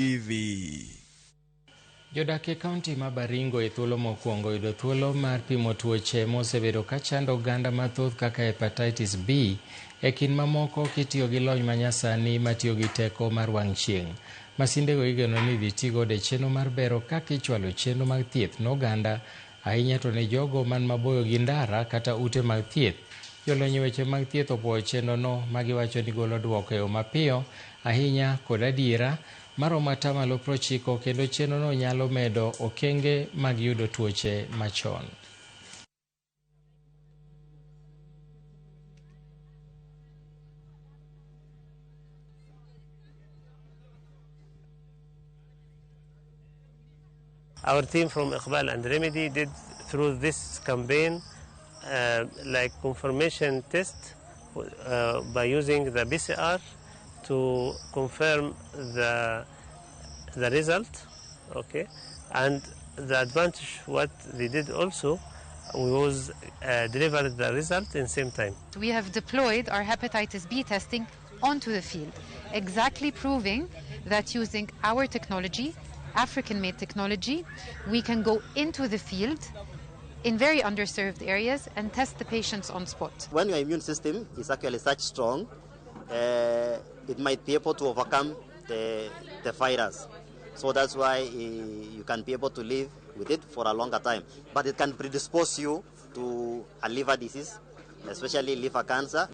TV. Jodak e kaunti ma Baringo e thuolo mokwongo yudo thuolo mar pimo tuoche mosebedo ka chando oganda mathoth kaka hepatitis B e kind mamoko kitiyo gi lony manyasani matiyo gi teko mar wang' chieng'. Masindego igeno ni idhi ti godo e chenro mar bero kaka ichwalo chenro mag thieth ne oganda ahinya to ne jogo man maboyo gi ndara kata ute mag thieth. Jolony e weche mag thieth opuoyo chenrono ma giwacho ni golo duoko e yo mapiyo ahinya kod adiera maromo atamalo 90 kendo chenrono nyalo medo okenge mag yudo tuoche machon. Our team from Eqbal and Remedy did through this campaign like confirmation test by using the PCR to confirm the result, okay? And the advantage what they did also was deliver the result in same time. We have deployed our hepatitis B testing onto the field, exactly proving that using our technology, African-made technology, we can go into the field in very underserved areas and test the patients on spot. When your immune system is actually such strong, it might be able to overcome the virus. So that's why you can be able to live with it for a longer time. But it can predispose you to a liver disease, especially liver cancer.